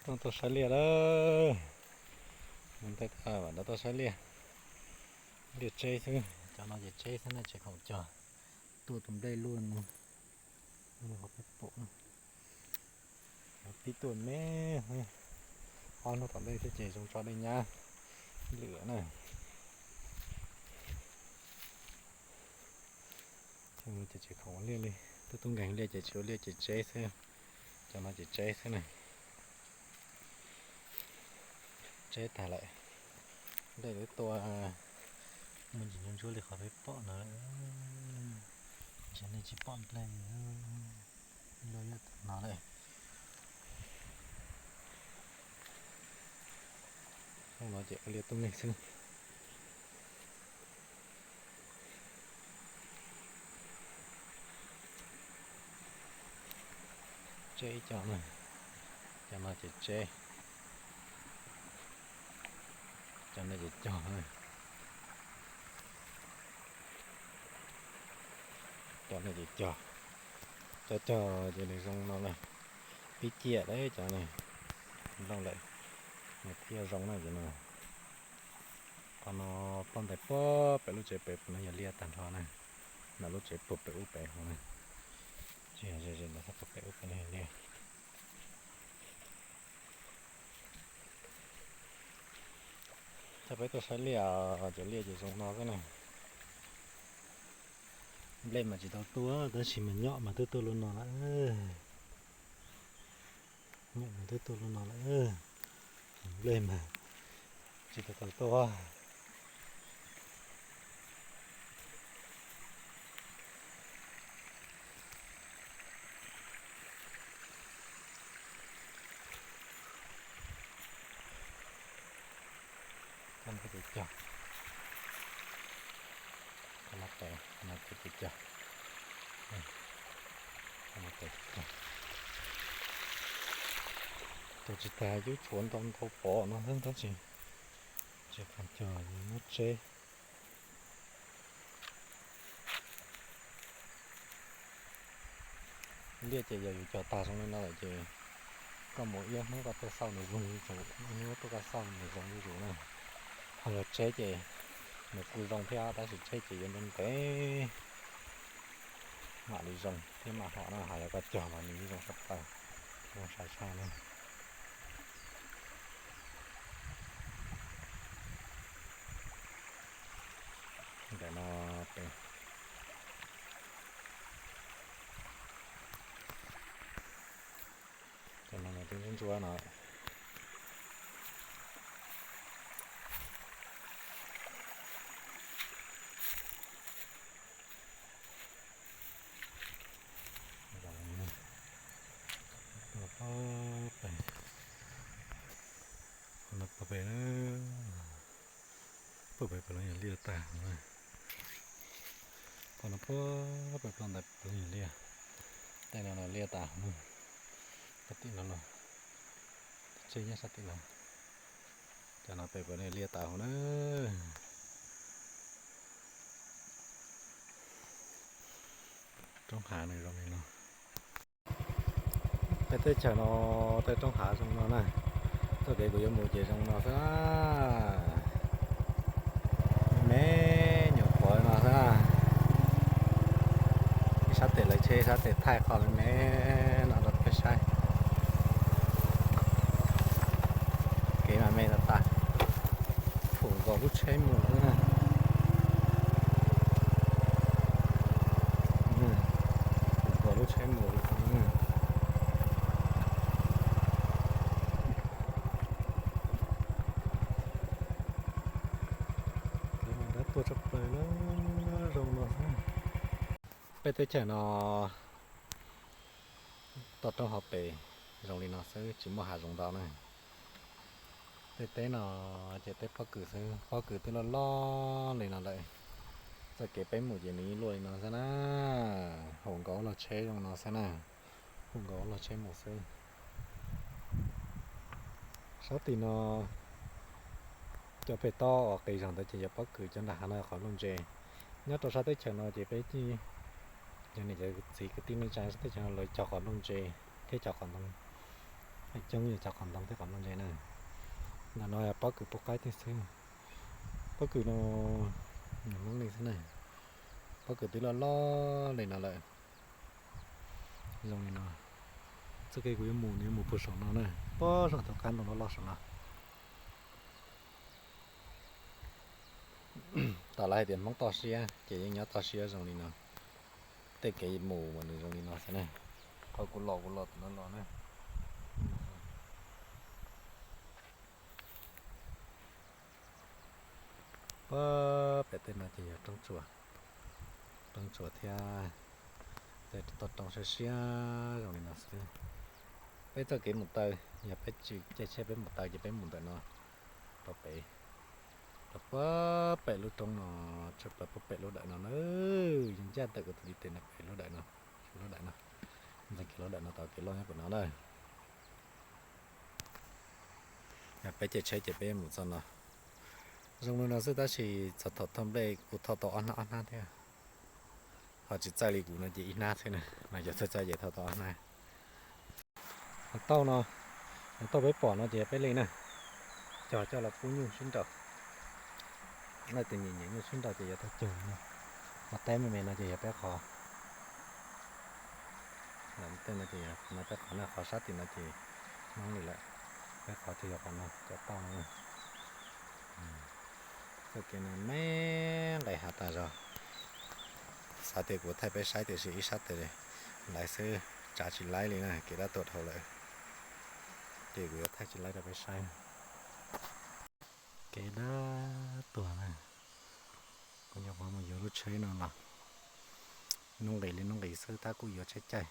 No tuaj saib liaj lawm. Mus ntev tag mam rov tuaj saib liaj. Liaj tseb xwb, cov no ces tseb xwb na, tsev khoom cog. Tuaj tus nplej luaj no, qhov peb pom no, pib tuaj me, ob hnub tom ntej thiab ces zoo tso dej nyab lwm na. Ces tsev khoom ua liaj li, twb tub nkeeg liaj ces tsis ua liaj ces tseb xwb. Cov no ces tseb xwb na. Tseb tag lawm. Nplej twb tuaj muaj ntsis ntsuab ntsuab li qhov peb pom no. Ntshe nej tsis pom nplej, luaj ib yam no lawm. Rooj no ces ua liaj tub nkeeg xwb. Tseb ib co na, cov no ces tseb, cov no ces cog na, cov no ces cog. Cov cog ces nws zoo no na, pib ciaj lawm cov na, nplooj lawm, nws thiaj zoo na cov no. Qhov no poj ntais puag pem lub tsev pem no yog liaj tag nrho na, no lub tsev puag pem ub pem hauv na, tsis yog ze ze ntawd, puag pem ub pem no yog liaj. Thaum peb tuaj saib liaj, cov liaj ces zoo no xwb na. Nplej mas tsis tau tuaj tab sis mas nyob mas twb tuaj lub no lawm. Nyob mas twb tuaj lub no lawm. Nplej mas tsis tau tau tuaj. Cov no ces cog, cov no ces cog, cog tsis tag, cub tshuav ntau ntau pov no xwb tab sis tsis khoom cog muab tseb. Liaj ces yog yus cog tag zoo li no lawm ces koj mus ib ob hnub koj tuaj xauj nws zoo zuj zus, ib hnub tuaj koj xauj nws zoo zuj zus na. Ho yog tseb ces nws kuj zoo thiab tab sis tseb ces yuav ntev ntev mam li zoo thiab mam hom na, ho yog koj cog mas nws yeej zoo tshaj plaws, zoo sai sai na. Ntawm no pem, cov no twb ntsuab ntsuab no. Pem, pem, pem, pem, pem, pem no yog liaj tag. Qhov no puag pem ploj ntais puav leej yog liaj. Tej no liaj tas hauv na. Pem tim no los, tseb nyob sab tim no. Cov no pem puav leej liaj tas hauv na. Roob hav nws zoo li no. Peb teb chaws no tej roob hav zoo no na. Txoj kev kuv yuav mus ces zoo no xwb. Me nyuam qhuav no xwb. Ib sab tes lawv tsheb, ib sab tes thaij qhov me me no rau peb saib. Kev mas me tas tas. Pum nkaus lub tsheb mus xwb na. Pum nkaus lub tsheb mus. Kev mas dab tuag tshaj plaws na, zoo no xwb. Peb teb chaws no toj roob hauv pes zoo li no xwb, tsis muaj hav zoov ntau na. Tej teb no ces teb pob kws xwb, pob kws twb loj loj li no lawm. Txoj kev peb mus ces nws yeej luaj li no xwb na. Haum nkaus log tsheb zoo no xwb na. Haum nkaus log tsheb mus xwb. Sab tim no cov pem toj uas qis zog ntawd ces yog pob kws, cov nram hav no qhov nplooj ntse. Nyob rau sab teb chaws no ces peb, yog niam cov txiv kwv tij neej tsa sab teb chaws no lawv cog qhov nplooj ntse thiab cog qhov ntoo. Coob yog cov qhov ntoo thiab qhov muaj ntses na. Ntawm no yog pob kws pub qaib tiag xwb. Pob kws no nws Hmoob li xwb na. Pob kws twb loj loj li no lawm. Zoo li no. Txoj kev kuv yuav mus, nws yuav mus puag saum no na, puag saum tus qab ntoo loj loj saum no. Tam lawv hais tias Hmoob toj siab ces yeej nyob toj siab zoo li no. Tej kev mus mas nws zoo li no xwb na. Qhov kuv los kuv los tam no los na. Puag pem tej no ces yog roob tsuas, roob tsuas thiab tej toj roob siab siab zoo li no xwb. Peb txoj kev mus taw, yog peb tsis caij tsheb peb mus taw ces peb mus ntawm no rau pem, rau puag pem lub roob no, tshwj plaws puag pem lub dawm no na. Yeej ncaj ntawm kuv tus ntiv tes no pem lub dawm no, lub dawm no, ntxeev kiag lub dawm no tau kev loj nyob pem no na. Yog peb caij tsheb ces peb mus txog no. Zoo li no xwb tab sis txog thaum thauj nplej kuv thauj tau ob hnab ob hnab thiab. Ho tsis txawj li kuv no ces ib hnab xwb na, no yog txawj txawj ces thauj tau ob hnab. Hos tauj no, hos tauj peb pom no ces yog peb li na, cog coj los pub nyuj sib nraus. Leej twg nyiam nyiam nyuj sib nraus ces yuav tau cog no. Hos teb me me no ces yog peb qhov, tej no ces yog qhov no peb qhov na, qhov sab tim no ces Hmoob li lawm, peb qhov ces yog qhov no cov tauj no. Txoj kev no me nqes hav tas zog. Xav tias kuv thaij peb saib tiam sis ib sab tes laiv xwb tsav tsis laib li na, kev dab tuag dhau lawm. Ces kuv yuav thaij tsis laib rau peb saib. Kev dab tuag na. Kuv nyuam qhuav mus yuav lub tsheb no los, hnub nqis li hnub nqis xwb tab kuj yuav tsheb caij.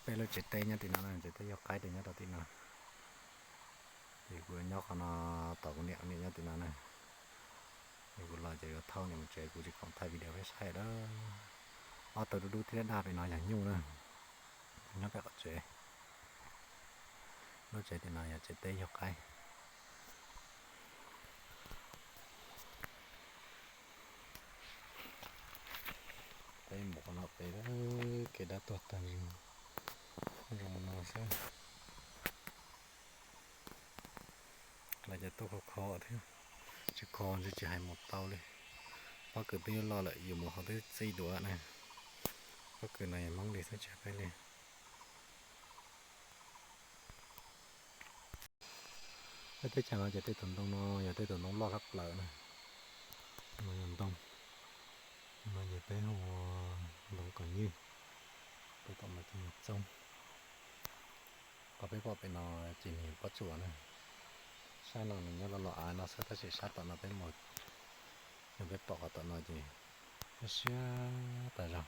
Peb lub tsev teb nyob tim no na, tsev teb yog qaib tias nyob rau tim no. Ces kuv nyob qhov no, tos kuv niam, niam nyob tim no na. Ces kuv los ces yuav thauj niam mus tsev, kuv tsis khoom thaij video peb saib lawm. Ob tug dub dub thiab daj daj pem no yog nyuj na. Nyob pem qhov tsev. Lub tsev tim no yog tsev teb yog qaib. Peb mus qhov no pem, kev dab tuag tag zoo, zoo no xwb. Lawv cov tuaj kho kho thiab, tsis kho ntshe tsis hais mus tau li. Pob kws twb yuav loj lawm, yus mus hauv twb txij duav na. Pob kws no yog Hmoob li xwb tsis hais peb li. Peb teb chaws no ces tej tus ntoo no yog tej tus ntoo loj tshaj plaws na. No yog ntoo, no ces peb hu ua ntoo kaus nyij, peb tom no ces yog txooj. Qhov peb pom pem no ces nws yog pob tsuas na. Sab no nws nyob rau los av no xwb tab sis sab tom no peb mus, yog peb pom qhov tom no ces siab siab tas zog,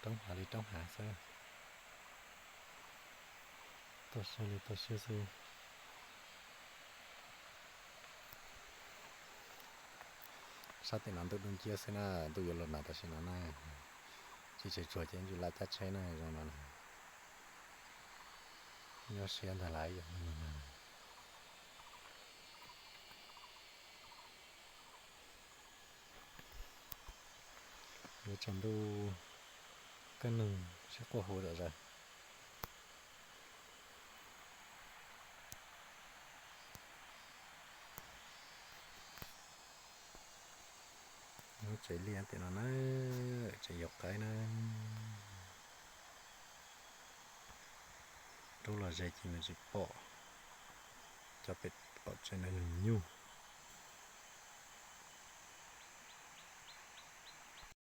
roob hav li roob hav xwb, tuaj siab li tuaj siab xwb. Sab tim no ntuj dub nciab xwb na, ntuj yuav los nag tam sim no na. Tsis tshua tsuag ces ntsis laj cab tsheb na zoo no na. Nyob siab ntag lauj. Yuav tsaus ntuj, kaj nug sib quaj hu zom zaws. Lub tsev liaj tim no na, tsev yau qaib na. Rub los ze ces nws tsis pom. Cov pem tom tsev no yog nyuj.